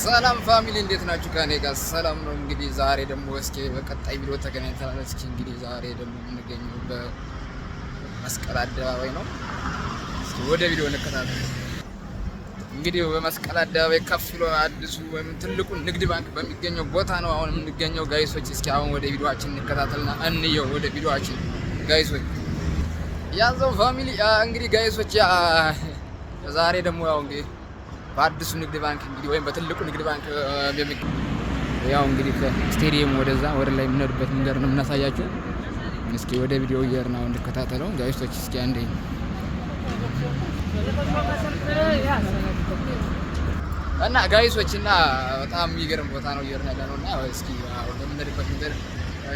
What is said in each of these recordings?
ሰላም family፣ እንዴት ናችሁ? ከኔ ጋር ሰላም ነው። እንግዲህ ዛሬ ደግሞ እስኪ በቀጣይ ቪዲዮ ተገናኝተናል። እስኪ እንግዲህ ዛሬ ደግሞ የምንገኘው በመስቀል አደባባይ ነው። እስኪ ወደ ቪዲዮ እንከታተል። እንግዲህ በመስቀል አደባባይ ከፍ ብሎ አዲሱ ወይም ትልቁ ንግድ ባንክ በሚገኘው ቦታ ነው አሁን የምንገኘው guys ኦች። እስኪ አሁን ወደ ቪዲዮአችን እንከታተልና እንየው። ወደ ቪዲዮአችን guys ኦች ያዘው family። እንግዲህ guys ኦች ዛሬ ደግሞ ያው እንግዲህ በአዲሱ ንግድ ባንክ እንግዲህ ወይም በትልቁ ንግድ ባንክ ያው እንግዲህ ከስቴዲየም ወደዛ ወደ ላይ የምንሄድበት መንገድ ነው የምናሳያችሁ። እስኪ ወደ ቪዲዮ እየሄድን ነው እንከታተለው guys ኦች። እስኪ አንዴ እና guys ኦች እና በጣም የሚገርም ቦታ ነው እየሄድን ያለ ነው። እና እስኪ በምንሄድበት መንገድ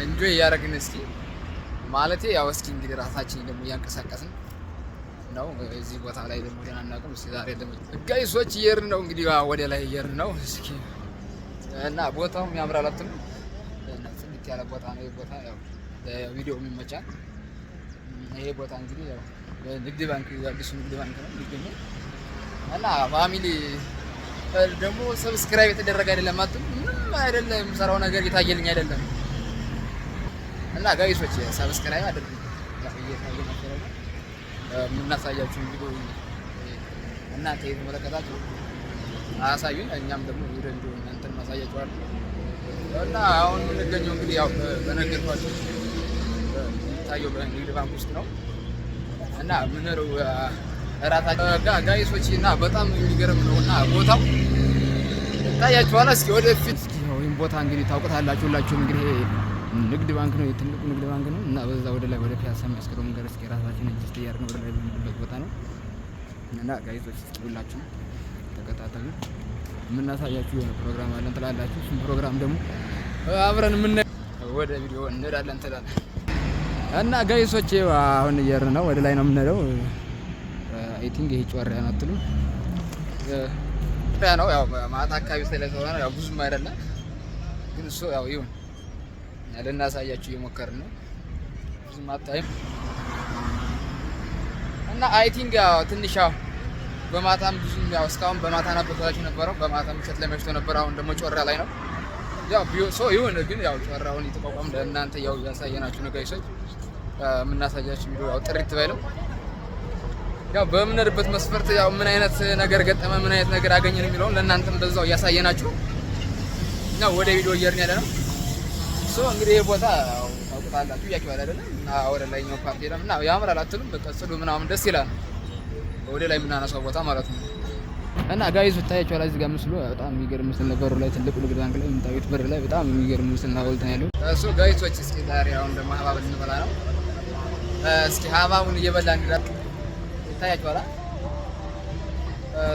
enjoy እያደረግን እስኪ ማለቴ ያው እስኪ እንግዲህ ራሳችን ደግሞ እያንቀሳቀስን ነው። እዚህ ቦታ ላይ ደግሞ ገና አናውቅም። እስኪ ዛሬ ደግሞ guys ኦች እየሄድን ነው እንግዲህ ወደ ላይ እየሄድን ነው። እስኪ እና ቦታውም ያምራል አትሉም? ጽድት ያለ ቦታ ነው። ይሄ ቦታ ያው ቪዲዮ የሚመቻል። ይሄ ቦታ እንግዲህ ያው ንግድ ባንክ አዲሱ ንግድ ባንክ ነው የሚገኘው። እና family ደግሞ subscribe የተደረገ አይደለም አትሉ? ምንም አይደለም፣ የምሰራው ነገር እየታየልኝ አይደለም። እና guys ኦች subscribe አድርጉ። ያው እየታየ ነው የምናሳያችሁ ቪዲዮ እናንተ የተመለከታችሁ አሳዩን፣ እኛም ደግሞ ወደ ቪዲዮ እናንተን ማሳያችኋለን። እና አሁን የምንገኘው እንግዲህ ያው በነገርኳችሁ የሚታየው በንግድ ባንክ ውስጥ ነው። እና ምንረው እራታችን guys ኦች እና በጣም የሚገርም ነው። እና ቦታው ይታያችኋል። እስኪ ወደፊት እስኪ ይሄን ቦታ እንግዲህ ታውቁታላችሁ ሁላችሁም። እንግዲህ ንግድ ባንክ ነው፣ የትልቁ ንግድ ባንክ ነው። እና በዛ ወደ ላይ ወደ ፒያሳ የሚያስገባው መንገድ እስኪ ራሳችን adjust እያደረግን ወደ ላይ በምንሄድበት ቦታ ነው። እና guys ኦች እስኪ ሁላችሁም ተከታተሉ። የምናሳያችሁ የሆነ ፕሮግራም አለን ትላላችሁ። እሱም ፕሮግራም ደግሞ አብረን የምናየው ወደ ቪዲዮ እንሄዳለን ትላላችሁ። እና guys ኦች አሁን እየሄድን ነው፣ ወደ ላይ ነው የምንሄደው። I think ይሄ ጮራ ነው አትሉም? ነው ያው ማታ አካባቢ ስለሆነ ያው ብዙም አይደለም፣ ግን እሱ ያው ይሁን ልናሳያችሁ እየሞከርን ነው። ብዙም አታይም። እና I think ያው ትንሽ ያው በማታም ብዙም ያው እስካሁን በማታ ነበር ነበረው። በማታ ምሽት ላይ መሽቶ ነበር። አሁን ደግሞ ጮራ ላይ ነው። ያው so ይሁን ግን ያው ጮራውን እየተቋቋም ለእናንተ ያው እያሳየናችሁ ነው guys ኦች። የምናሳያችሁ ቪዲዮ ያው ጥሪት ባይልም ያው በምንሄድበት መስፈርት ያው ምን አይነት ነገር ገጠመ፣ ምን አይነት ነገር አገኘን የሚለውን ለእናንተም በዛው እያሳየናችሁ እና ወደ ቪዲዮ እየሄድን ያለ ነው። So እንግዲህ ይሄ ቦታ ያው ታውቁታላችሁ እያችኋል አይደለም? እና ወደ ላይኛው part ሄደን እና ያምራል አትሉም? በቃ ጽዱ ምናምን ደስ ይላል። ወደ ላይ የምናነሳው ቦታ ማለት ነው። እና guys ታያችኋል እዚህ ጋር ምስሉ በጣም የሚገርም ምስል ነው። በሩ ላይ ትልቁ ንግድ ባንክ ላይ የምታዩት በር ላይ በጣም የሚገርም ምስል ነው ሐውልት ነው ያለው። እሱ guys ኦች እስኪ ዛሬ አሁን ደግሞ ሀባብ ልንበላ ነው። እስኪ ሀባቡን እየበላን ይታያችኋል።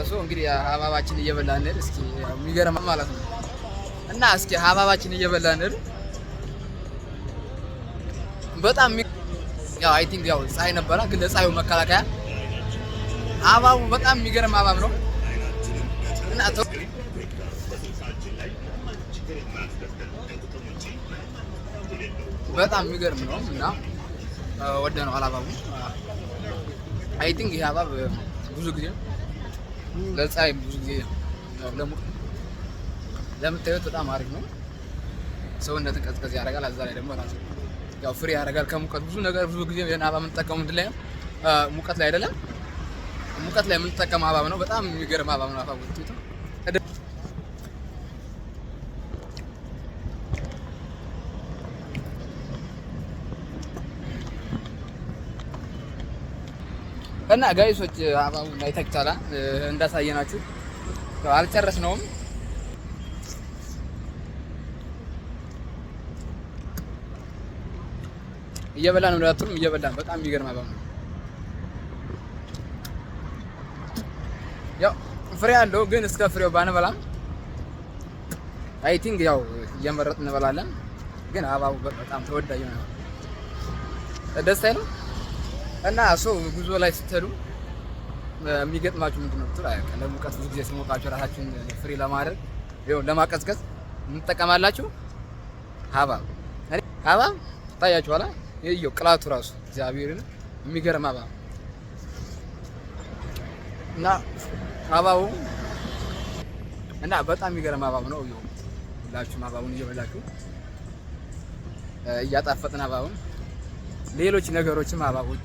So እንግዲህ ሀባባችን እየበላን እንሂድ እስኪ የሚገርም ማለት ነው። እና እስኪ ሀባባችን እየበላን እንሂድ። በጣም ያው I think ያው ፀሐይ ነበረ፣ ግን ለፀሐዩ መከላከያ ሀባቡ በጣም የሚገርም ሀባብ ነው። እና በጣም የሚገርም ነው። እና ወደነዋል ሀባቡ። I think ይሄ ሀባብ ብዙ ጊዜ ለፀሐይ ብዙ ጊዜ ለምታዩት በጣም አሪፍ ነው። ሰውነትን ቀዝቀዝ ያደርጋል። እዛ ላይ ደግሞ ራሱ ያው free ያደርጋል ከሙቀት ብዙ ነገር። ብዙ ጊዜ ይሄን ሀባብ የምንጠቀመው ምንድን ላይ ነው? ሙቀት ላይ አይደለም፣ ሙቀት ላይ የምንጠቀመው ሀባብ ነው። በጣም የሚገርም ሀባብ ነው። ሀባቡ እና guys ኦች ሀባቡን አይታችኋል እንዳሳየናችሁ አልጨረስነውም። እየበላን ነው እንዳትሉም እየበላን በጣም የሚገርም ሀባብ ነው። ያው ፍሬ አለው ግን እስከ ፍሬው ባንበላም I think ያው እየመረጥን እንበላለን። ግን ሀባቡ በጣም ተወዳጅ ነው። ደስ አይልም? እና so ጉዞ ላይ ስትሄዱ የሚገጥማችሁ ምንድን ነው ብትሉ፣ ለሙቀት ብዙ ጊዜ ሲሞቃችሁ ራሳችሁን free ለማድረግ ይኸው ለማቀዝቀዝ እንጠቀማላችሁ። ሀባብ ሀባብ ታያችኋላ። ይኸው ቅላቱ ራሱ እግዚአብሔርን የሚገርም ሀባብ እና ሀባቡ እና በጣም የሚገርም ሀባብ ነው። ይኸው ሁላችሁም ሀባቡን እየበላችሁ እያጣፈጥን ሀባቡን ሌሎች ነገሮችም ሀባቦች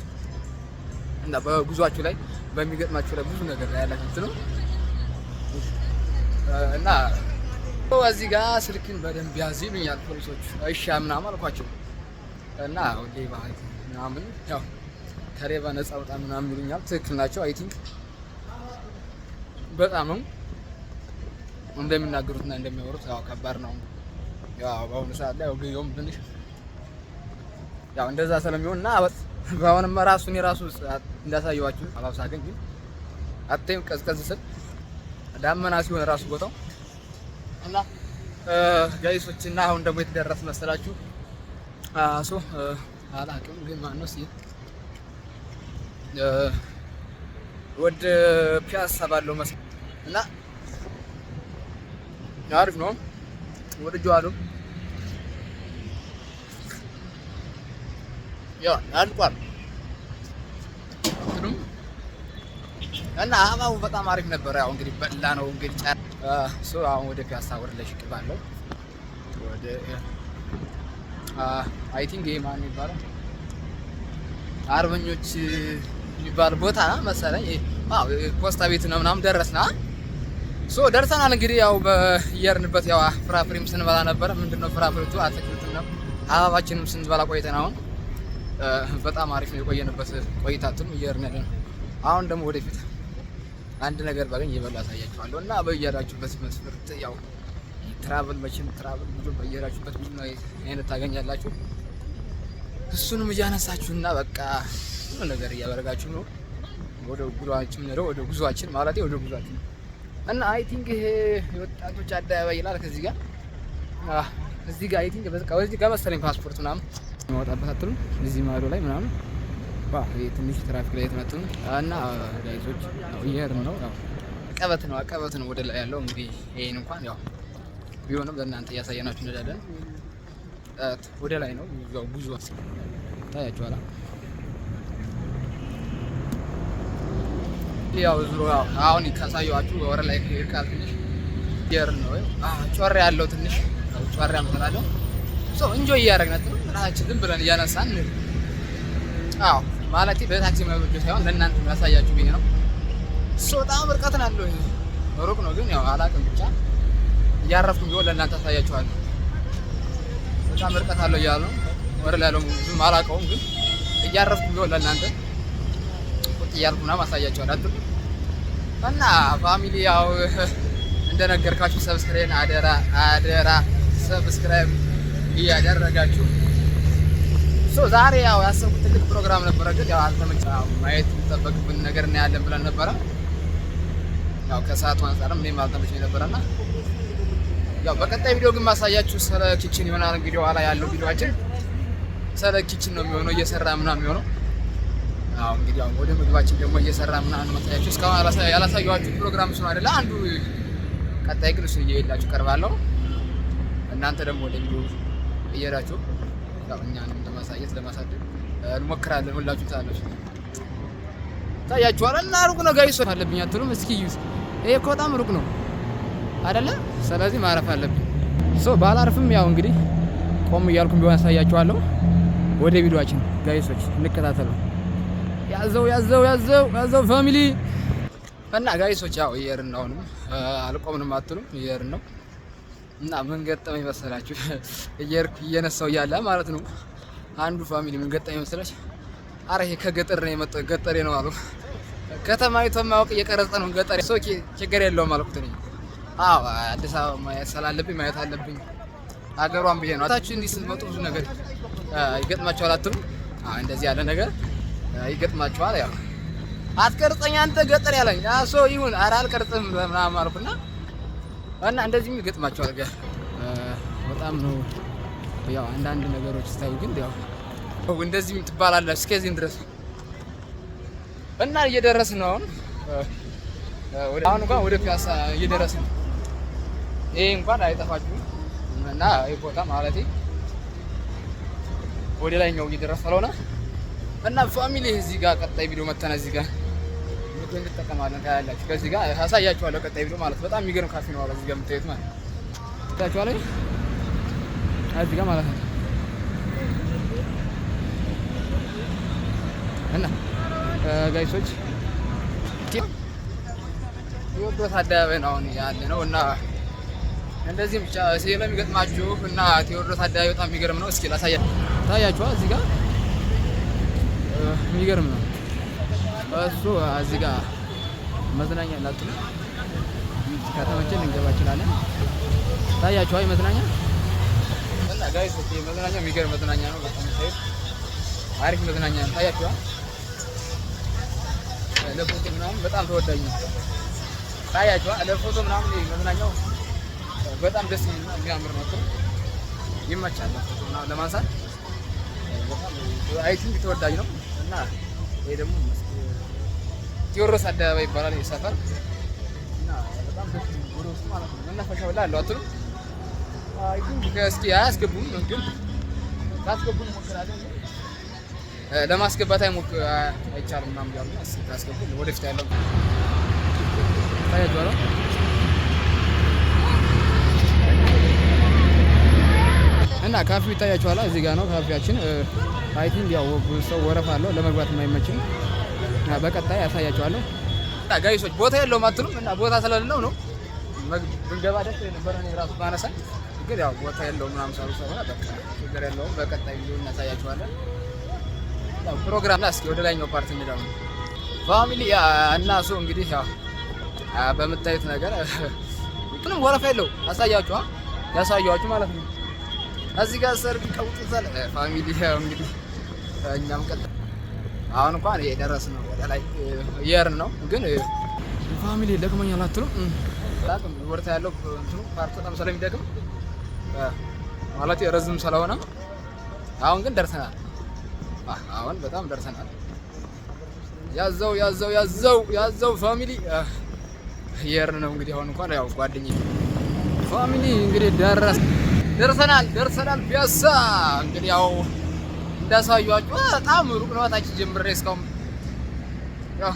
እና በጉዟችሁ ላይ በሚገጥማችሁ ላይ ብዙ ነገር ላይ ያላችሁ ነው። እና እዚህ ጋር ስልክን በደንብ ያዝ ይሉኛል ፖሊሶች። እሺ ምናምን አልኳቸው እና ሌባ ምናምን ያው ከሌባ ነፃ ወጣ ምናምን ይሉኛል። ትክክል ናቸው። I think በጣምም እንደሚናገሩትና እንደሚያወሩት ያው ከባድ ነው። ያው በአሁኑ ሰዓት ላይ ያው ትንሽ ያው እንደዛ ስለሚሆን እና በአሁንም ራሱን የራሱ እንዳሳየዋችሁ ሀባብ ሳገኝ ግን አታይም ቀዝቀዝ ስል ዳመና ሲሆን ራሱ ቦታው እና guys ኦች እና አሁን ደግሞ የተደረስ መሰላችሁ? So አላውቅም፣ ግን ማነው እስኪ ወደ ፒያሳ ባለው መስ እና አሪፍ ነው፣ ወድጄዋለሁ። ያው አልቋል እንትኑም እና ሀባቡ በጣም አሪፍ ነበረ። ያው እንግዲህ በላ ነው እንግዲህ so አሁን ወደ ፒያሳ ወደ ላይ ሽቅብ አለው ወደ I think ይሄ ማን ይባላል አርበኞች የሚባል ቦታ መሰለኝ። አዎ ፖስታ ቤት ነው ምናምን ደረስና so ደርሰናል። እንግዲህ ያው በየርንበት ያው ፍራፍሬም ስንበላ ነበረ። ምንድነው ፍራፍሬቱ አትክልት ነው። ሀባባችንም ስንበላ ቆይተን አሁን በጣም አሪፍ ነው የቆየንበት ቆይታችን እየሄድን ያለ ነው። አሁን ደግሞ ወደፊት አንድ ነገር ባገኝ እየበላ አሳያችኋለሁ። እና በየሄዳችሁበት መስፈርት ያው travel መቼም travel ብዙ በየሄዳችሁበት ብዙ አይነት ታገኛላችሁ። እሱንም እያነሳችሁና በቃ ሁሉ ነገር እያበረጋችሁ ነው ወደ ጉዟችን ነው ወደ ጉዟችን ማለት ወደ ጉዟችን እና I think ይሄ የወጣቶች አደባባይ ይላል። ከዚህ ጋር እዚህ ጋር I think በቃ እዚህ ጋር መሰለኝ ፓስፖርት ምናምን የሚያወጣበት አትሉም? እዚህ ማዶ ላይ ምናምን ዋ ይሄ ትንሽ ትራፊክ ላይ የተመጡ እና guys ኦች ያው እየሄድን ነው። ያው አቀበት ነው አቀበት ነው ወደ ላይ ያለው እንግዲህ ይሄን እንኳን ያው ቢሆንም ለእናንተ እያሳየናችሁ እንሄዳለን። ወደ ላይ ነው ያው ጉዞ ታያችኋል። ያው ዙሮ ያው አሁን ካሳየኋችሁ ወደ ላይ ይርቃል ትንሽ እየሄድን ነው። ጮሬ ያለው ትንሽ ጮሬ አምጥላለሁ so enjoy እያደረግን ነው። ራሳችን ዝም ብለን እያነሳን አዎ ማለት በታክሲ መብጆ ሳይሆን ለእናንተ ያሳያችሁ ብዬ ነው። So በጣም ርቀት ነው ያለው፣ ሩቅ ነው ግን ያው አላውቅም ብቻ እያረፍኩም ቢሆን ለእናንተ አሳያችኋለሁ። በጣም ርቀት አለው እያሉ ነው። ወደ ላይ ያለው ብዙም አላውቀውም ግን እያረፍኩም ቢሆን ለእናንተ ቁጭ እያልኩ ምናምን አሳያችኋለሁ። አትሉ እና family ያው እንደነገርካችሁ subscribe አደራ አደራ subscribe እያደረጋችሁ። So ዛሬ ያው ያሰብኩት ትልቅ ፕሮግራም ነበረ፣ ግን ያው አልተመቸም። ማየት የሚጠበቅብን ነገር እናያለን ብለን ነበረ። ያው ከሰዓቱ አንጻርም እኔም አልተመቸኝ ነበረና ያው በቀጣይ ቪዲዮ ግን ማሳያችሁ ስለ kitchen ይሆናል። እንግዲህ ኋላ ያለው ቪዲዮአችን ስለ kitchen ነው የሚሆነው፣ እየሰራ ምናምን የሚሆነው። አዎ እንግዲህ አሁን ወደ ምግባችን ደግሞ እየሰራ ምናምን ማሳያችሁ። እስካሁን ያላሳየኋችሁ ፕሮግራም እሱ ነው አይደለ? አንዱ ቀጣይ ግን እሱን እየሄድላችሁ ቀርባለሁ። እናንተ ደግሞ ወደ ቪዲዮ እየሄዳችሁ ያው እኛንም ለማሳየት ለማሳደግ እንሞክራለን። ሁላችሁ ታላችሁ ታያችኋል። እና ሩቅ ነው guys አለብኝ አትሉም? እስኪ እዩት። ይሄ እኮ በጣም ሩቅ ነው አይደለ? ስለዚህ ማረፍ አለብኝ። So ባላርፍም ያው እንግዲህ ቆም እያልኩም ቢሆን ያሳያችኋለሁ። ወደ ቪዲዮአችን guys ኦች እንከታተለው። ያዘው ያዘው ያዘው ያዘው family እና guys ኦች ያው እየሄድን ነው። አሁንም አልቆምንም አትሉም? እየሄድን ነው። እና ምን ገጠመኝ መሰላችሁ? እየሄድኩ እየነሳው እያለ ማለት ነው አንዱ family ምን ገጠመኝ መሰላችሁ? አረ ይሄ ከገጠር ነው የመጣው ገጠሬ ነው አሉ። ከተማይቶ የማያውቅ እየቀረጸ ነው ገጠሬ። So ችግር የለውም አልኩት እኔ። አዎ አዲስ አበባ ማየት ስላለብኝ ማየት አለብኝ ሀገሯን ብዬ ነው። ታችሁ እንዲህ ስትመጡ ብዙ ነገር ይገጥማችኋል አትሉም? አዎ እንደዚህ ያለ ነገር ይገጥማችኋል። ያው አትቀርጸኝ አንተ ገጠር ያለኝ so ይሁን፣ ኧረ አልቀርጽም ምናምን አልኩና እና እንደዚህም ይገጥማችኋል። በጣም ነው ያው አንዳንድ ነገሮች ስታዩ ግን ያው እንደዚህም ትባላላችሁ እስከዚህም ድረስ እና እየደረስን ነው አሁን። አሁን እንኳን ወደ ፒያሳ እየደረስን ነው። ይሄ እንኳን አይጠፋችሁም እና ይሄ ቦታ ማለቴ ወደ ላይኛው እየደረሰ ስለሆነ እና family እዚህ ጋር ቀጣይ ቪዲዮ መተና እዚህ ጋር እንጠቀማለን። ታያላችሁ። ከዚህ ጋር አሳያችኋለሁ ቀጣይ ቪዲዮ ማለት በጣም የሚገርም ካፌ ነው። እዚህ ጋር የምታዩት ማለት ታያችኋለሁ እዚህ ጋር ማለት ነው። እና guys ኦች ቴዎድሮስ አደባባይ ነው አሁን ያለ ነው እና እንደዚህም ብቻ ስለሚገጥማችሁ እና ቴዎድሮስ አደባባይ በጣም የሚገርም ነው። እስኪ ላሳያችሁ። ታያችኋል እዚህ ጋር የሚገርም ነው። እሱ እዚህ ጋር መዝናኛ ላጡ ከተመቸን ልንገባ እንችላለን። ታያችኋል መዝናኛ እና guys መዝናኛ የሚገርም መዝናኛ ነው። በጣም አሪፍ መዝናኛ ነው። ታያችኋል ለፎቶ ምናምን በጣም ተወዳጅ ነው። ታያችኋል ለፎቶ ምናምን መዝናኛው በጣም ደስ የሚያምር ነው። ይመቻል ለፎቶ ምናምን ለማንሳት በጣም I think ተወዳጅ ነው እና ይሄ ደግሞ ቴዎድሮስ አደባባይ ይባላል ይሄ ሰፈር እና በጣም ደስ የሚል ወደ ውስጥ ማለት ነው። መናፈሻ ሁላ አለው አትሉም? I think እስኪ አያስገቡም፣ ግን ካስገቡን እንሞክራለን። ለማስገባት አይቻልም ምናምን እያሉ ነው። እስኪ ካስገቡ ወደፊት ያለው ታያችኋል። እና ካፌው ይታያችኋል። እዚህ ጋር ነው ካፌያችን። I think ያው ሰው ወረፋ አለው ለመግባት የማይመችም። በቀጣይ ያሳያችኋለሁ። Guys ኦች ቦታ የለውም አትሉም? እና ቦታ ስለሌለው ነው ብንገባ ደስ ነበር። እኔ ራሱ ባነሳ ግን ያው ቦታ የለውም ምናምን ሰሩ ስለሆነ በቃ ችግር የለውም። በቀጣይ ቪዲዮ እናሳያችኋለን። ያው ፕሮግራም ላይ እስኪ ወደ ላይኛው part እንሄዳለን family እና እሱ እንግዲህ ያው በምታዩት ነገር ምንም ወረፋ የለው። አሳያችሁ ያሳያችሁ ማለት ነው። እዚህ ጋር ሰርግ ቀውጡታል family። ያው እንግዲህ እኛም ቀጥ አሁን እንኳን የደረስን ነው ወደ ላይ እየሄድን ነው። ግን family ደክሞኛል አትሉም? ወርታ ያለው እንትኑ part በጣም ስለሚደክም ማለት ረዝም ስለሆነ አሁን ግን ደርሰናል። አሁን በጣም ደርሰናል። ያዘው ያዘው ያዘው ያዘው family እየሄድን ነው እንግዲህ አሁን እንኳን ያው ጓደኛዬ family እንግዲህ ደርሰናል ደርሰናል ፒያሳ እንግዲህ ያው እንዳሳዩአችሁ በጣም ሩቅ ነው። ታች ጀምሬ እስካሁን ያው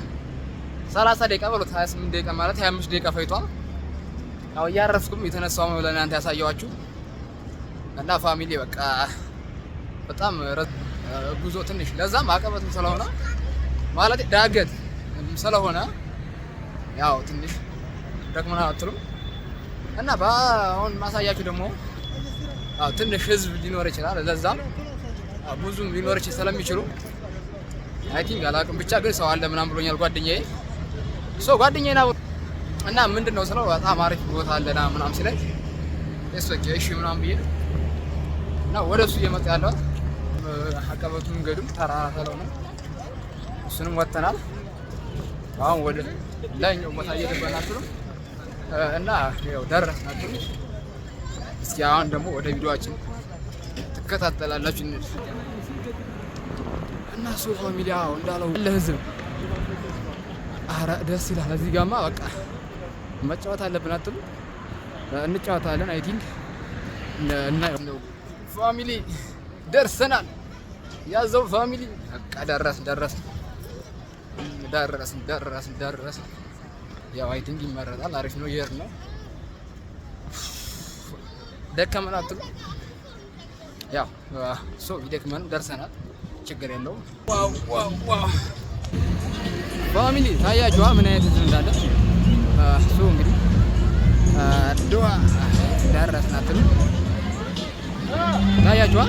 30 ደቂቃ በሉት 28 ደቂቃ ማለት 25 ደቂቃ ፈይቷል። ያው እያረፍኩም የተነሳው ነው ለእናንተ ያሳየኋችሁ እና family በቃ በጣም ጉዞ ትንሽ ለዛም አቀበትም ስለሆነ ማለት ዳገት ስለሆነ ያው ትንሽ ደክሞናል አትሉም? እና በአሁን ማሳያችሁ ደግሞ ያው ትንሽ ህዝብ ሊኖር ይችላል። ለዛም ብዙም ሊኖር ስለሚችሉ I think አላውቅም፣ ብቻ ግን ሰው አለ ምናምን ብሎኛል ጓደኛዬ። So ጓደኛዬ ና እና ምንድን ነው ስለው በጣም አሪፍ ቦታ አለና ምናምን ሲለኝ እሱ okay እሺ ምናምን ብዬ እና ወደ እሱ እየመጣ ያለሁት አቀበቱ መንገዱም ተራራ ስለሆነ እሱንም ወጥተናል። አሁን ወደ ላይኛው ቦታ እየገባናችሁ ነው እና ያው ደረስናችሁ። እስኪ አሁን ደግሞ ወደ ቪዲዮአችን ትከታተላላችሁ። እና so family ያው እንዳለው ለህዝብ አረ ደስ ይላል። እዚህ ጋማ በቃ መጫወት አለብን አትሉ? እንጫወታለን። I think እና family ደርሰናል። ያዘው family በቃ ደረስ ደረስ ደረስን ደረስን ደረስን። ያው I think ይመረጣል። አሪፍ ነው። የር ነው ደከመን አትሉ? ያው so ይደክመን ደርሰናል። ችግር የለውም። Wow wow wow family ታያችኋ ምን አይነት ህዝብ እንዳለ። So እንግዲህ ድዋ ደረስን አትሉ? ታያችኋ።